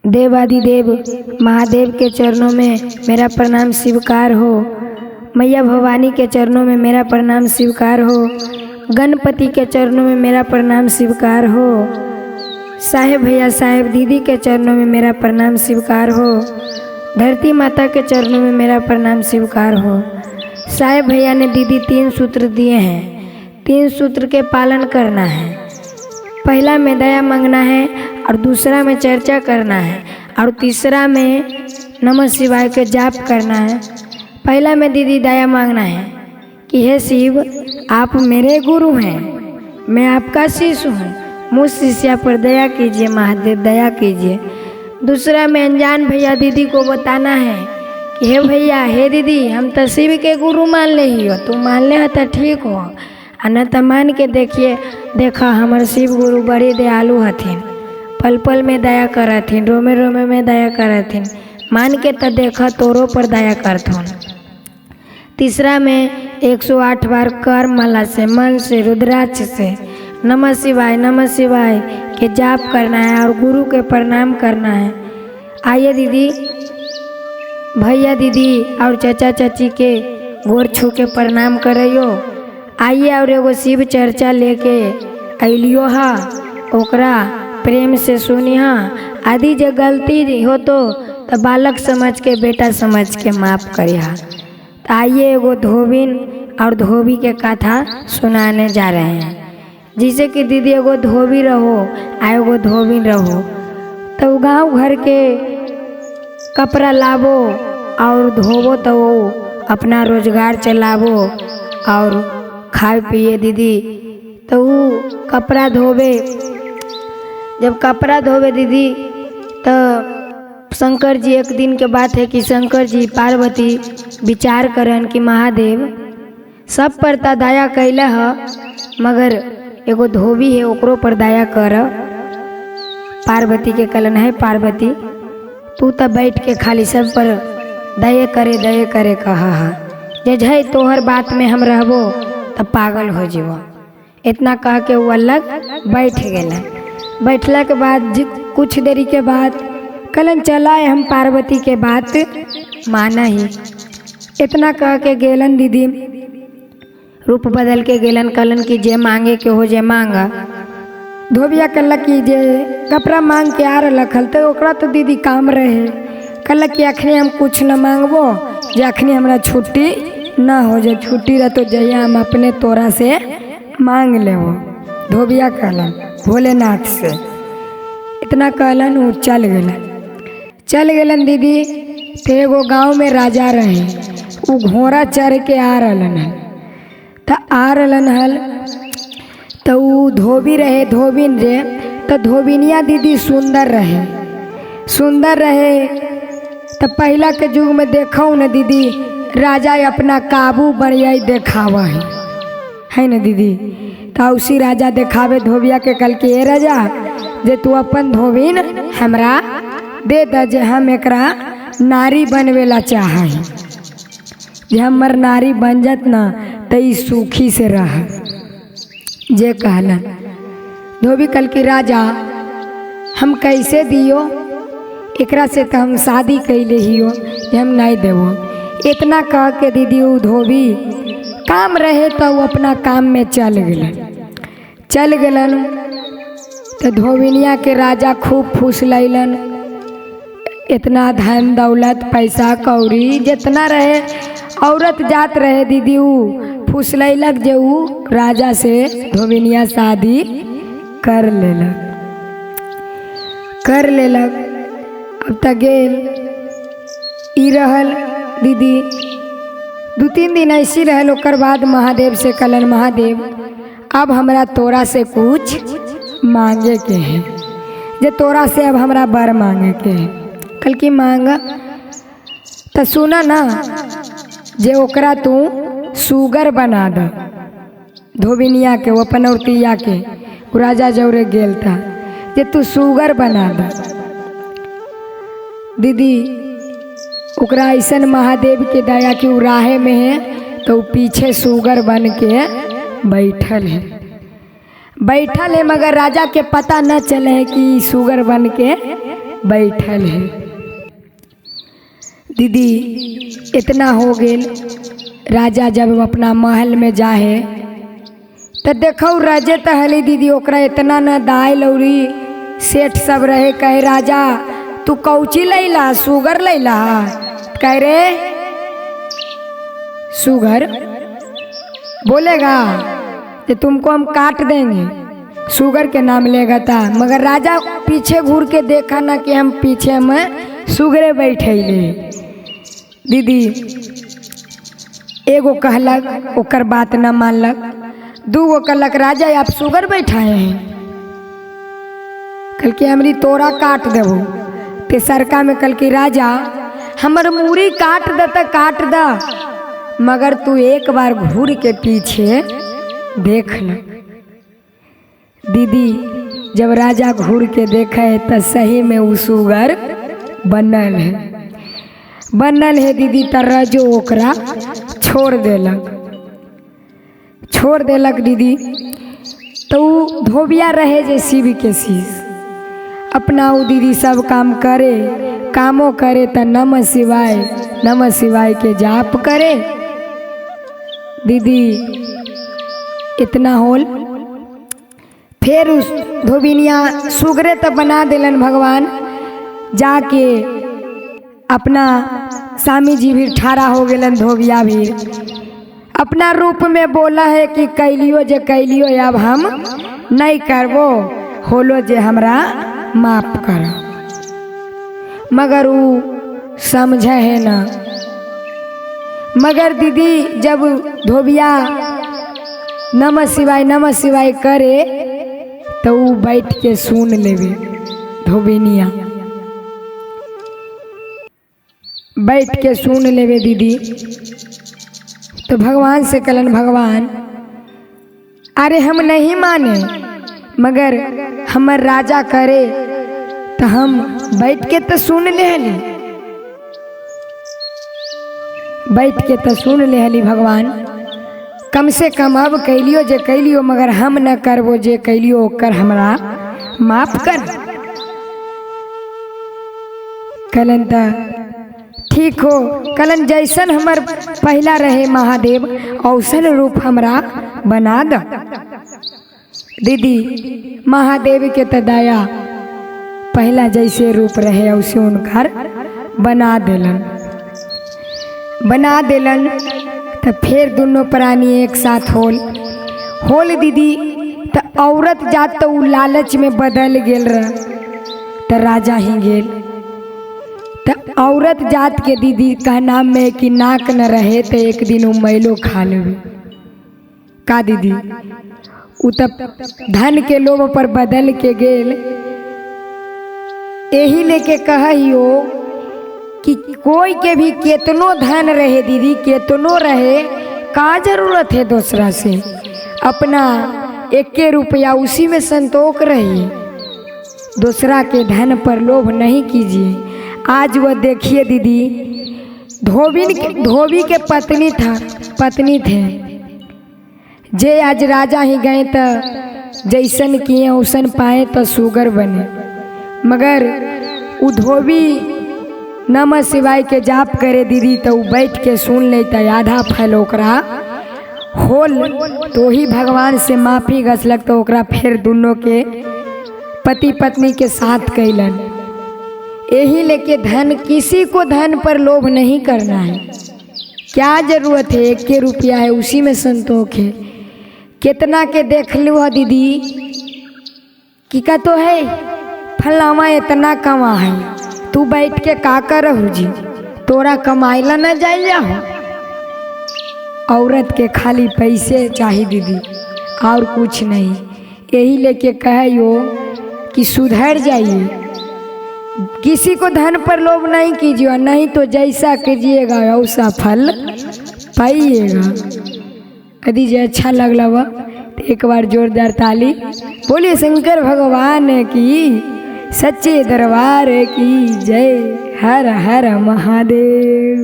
देवादिदेव महादेव के चरणों में मेरा प्रणाम स्वीकार हो। मैया भवानी के चरणों में मेरा प्रणाम स्वीकार हो। गणपति के चरणों में मेरा प्रणाम स्वीकार हो। साहेब भैया साहेब दीदी के चरणों में मेरा प्रणाम स्वीकार हो। धरती माता के चरणों में मेरा प्रणाम स्वीकार हो। साहेब भैया ने दीदी 3 सूत्र दिए हैं, 3 सूत्र के पालन करना है। पहला में दया मांगना है और दूसरा में चर्चा करना है और तीसरा में नमः शिवाय के जाप करना है। पहला में दीदी दया मांगना है कि हे शिव, आप मेरे गुरु हैं, मैं आपका शिष्य हूँ, मुझ शिष्या पर दया कीजिए महादेव, दया कीजिए। दूसरा में अनजान भैया दीदी को बताना है कि हे भैया हे दीदी, हम तो शिव के गुरु मान ले ही हो, तू मान ले तो ठीक हो, आ न तो मान के देखिए, देखा हमार शिव गुरु बड़े दयालु हथिन, पल पल में दया करथिन, रोमे रोमे में दया करथिन, मान के तो देखा तोरो पर दया करथुन। तीसरा में 108 बार कर माला से, मन से, रुद्राक्ष से नमः शिवाय के जाप करना है और गुरु के प्रणाम करना है। आइए दीदी, भैया दीदी और चाचा चाची के गोर छू के प्रणाम करियो। आइए और एगो शिव चर्चा लेके अलियो हा, ओकरा प्रेम से सुनिहा। आदि जे गलती हो तो बालक समझ के, बेटा समझ के माफ़ करिहा। तो आइए एगो धोबिन और धोबी के कथा सुनाने जा रहे हैं। जैसे कि दीदी एगो धोबी रहो आ एगो धोबिन रहो, तो गांव घर के कपड़ा लाबो और धोबो तो वो अपना रोजगार चलाबो और खाए पिए दीदी। तो वो कपड़ा धोबे, जब कपड़ा धोबे दीदी तो शंकर जी, एक दिन के बात है कि शंकर जी पार्वती विचार करन कि महादेव सब पर त दया कैला ह, मगर एगो धोबी है ओकरो पर दया कर। पार्वती के कहलन, है पार्वती, तू तो बैठ के खाली सब पर दये करे कहा हा, जे झै तोहर बात में हम रहबो तब पागल हो जीवो। इतना कह के वो अलग बैठ गेलन। बैठला के बाद कुछ देरी के बाद कहलन चला हम पार्वती के बात माना ही। इतना कह के गेलन दीदी, रूप बदल के गेलन, कहलन कि जे मांगे के हो जे मांगा। धोबिया कहलक कि जे कपड़ा मांग के आ रहा हल तो ओकरा तो दीदी काम रहे। कहलक कि अखनी हम कुछ न मांगबो, जे अखनी हमरा छुट्टी न हो जाए, छुट्टी रह तो जहिया हम अपने तोरा से मांग लेबो। धोबिया कहलन भोलेनाथ से। इतना कहलन वो चल गेलन। चल गेलन दीदी। तो एगो गाँव में राजा रहे, वो घोड़ा चढ़ के आ रहलन हल। तो आ रहलन हल तो उ धोबी रहे, धोबिन रे, तो धोबिनिया दीदी सुंदर रहे, सुंदर रहे। तो पहला के युग में देखो न दीदी, राजा अपना काबू बढ़िया देखावा है न दीदी। तो उसी राजा देखावे धोबिया के, कल के ए राजा जे तू अपन धोबिन हमरा दे the, जे हम एकरा नारी बनवेला चाह, जे हमर नारी बन जात ना तो ई सुखी से रह। जे कहलन धोबी कल की राजा हम कैसे दियो, एकरा से तो हम शादी कैले हियो, जे हम नहीं देबो। इतना कह के दीदी उ धोबी काम रहे तो वो अपना काम में चल गेलन। चल गेलन तो धोबिनिया के राजा खूब फुसलैलन। इतना धन दौलत पैसा कौड़ी जितना रहे, औरत जात रहे दीदी, उ फुसलैलक जे उ राजा से धोबिनिया शादी कर लेलक, कर लेलक। अब तक गेल ई रहल दीदी 2-3 दिन ऐसी रहल। ओकर बाद महादेव से कहलन, महादेव अब हमरा तोरा से कुछ मांगे के है, जे तोरा से अब हमरा बर मांगे के है। कल की मांग तो सुना ना, जे ओकरा तू सुगर बना द, धोबिनिया के, वो अपन औरतिया के, उ राजा जौरे गेल था, जे तू सुगर बना द। दीदी ओकरा ऐसन महादेव के दया कि उ राहे में है तो पीछे सुगर बन के बैठल है, बैठल है, मगर राजा के पता न चले है कि सुगर बन के बैठल है। दीदी इतना हो गेल। राजा जब अपना महल में जाहे तो देखो राजे तो हली दीदी ओकरा इतना न दाल औरी सेठ सब रहे। कहे राजा तू कौची लैला, सुगर लैला? कह रे सुगर बोलेगा तो तुमको हम काट देंगे, सुगर के नाम लेगा था। मगर राजा पीछे घूर के देखा ना कि हम पीछे में सुगरे बैठे ले। दीदी एगो कहलक ओकर बात न मानलक, दूगो कहलक राजा आप सुगर बैठाए हैं, कल के हमरी तोरा काट देबो। तेसरका में कल की राजा हमर मूरी काट द त काट द, मगर तू एक बार घूर के पीछे देख ल। दीदी जब राजा घूर के देखे तो सही में उ सुगर बनल है, बनल है दीदी। त रजो ओकरा छोड़ देलक, छोड़ देलक दीदी। तो उ धोबिया रहे जे शिव के शीश, अपना उ दीदी सब काम करे, कामो करे त नमः शिवाय नमः शिवाय के जाप करे। दीदी इतना होल। फिर उस धोबिनिया सुगरे तो बना दिलन भगवान। जाके अपना स्वामी जी भी ठाड़ा हो गेलन, धोबिया भी अपना रूप में बोला है कि कैलियो जे कैलियो अब हम नहीं करबो, होलो जे हमरा माफ करो। मगर उ समझे है ना। मगर दीदी जब धोबिया नमः शिवाय करे तो उ बैठ के सुन लेवे, धोबिनिया बैठ के सुन लेवे दीदी। तो भगवान से कलन भगवान अरे हम नहीं माने, मगर हमर राजा करे तो हम बैठ के तो सुन लेहली, बैठ के तो सुन लेहली भगवान। कम से कम अब कैलियो जे कैलियो, मगर हम न करबो जे कैलियो ओकर हमरा माफ कर। कलन त ठीक हो, कलन जैसन हमर पहला रहे महादेव औसन रूप हमरा बना द। दीदी महादेव के त दया पहला जैसे रूप रहे औसे उनकर बना देलन, बना देलन। तो फिर दोनों प्राणी एक साथ होल होल दीदी। तो औरत जात तो उ लालच में बदल गेल रह, तो राजा ही गेल। तो औरत जात के दीदी का नाम में कि नाक न रहे तो एक दिन उ मैलो खा लेवे का दीदी। उ तब धन के लोभ पर बदल के गेल। यही लेके कहियो कि कोई के भी केतनो धन रहे दीदी, केतनो रहे, का जरूरत है दूसरा से, अपना एक रुपया उसी में संतोष रहिए, दूसरा के धन पर लोभ नहीं कीजिए। आज वह देखिए दीदी धोबी के पत्नी था, पत्नी थे जे आज राजा ही गए तो जैसन किए औसन पाए तो सुगर बने, मगर उ धोबी नमः शिवाय के जाप करे दीदी तो उ बैठ के सुन ले तो आधा फल ओकरा होल। तो ही भगवान से माफी गसलक तो ओकरा फिर दोनों के पति पत्नी के साथ कैलन। यही लेके धन, किसी को धन पर लोभ नहीं करना है। क्या जरूरत है, एक के रुपया है उसी में संतोष है। कितना के देख लू है दीदी कि का तो है फलावा इतना कमा है, तू बैठ के का करहु जी, तोरा कमाइला न जाइला हो। औरत के खाली पैसे चाहिए दीदी और कुछ नहीं। यही लेके कहो कि सुधर जाइए, किसी को धन पर लोभ नहीं कीजिए, नहीं तो जैसा कीजिएगा वैसा फल पाइएगा। यदि जे अच्छा लगला हुआ तो एक बार जोरदार ताली बोलिए शंकर भगवान की, सच्चे दरबार की जय, हर हर महादेव।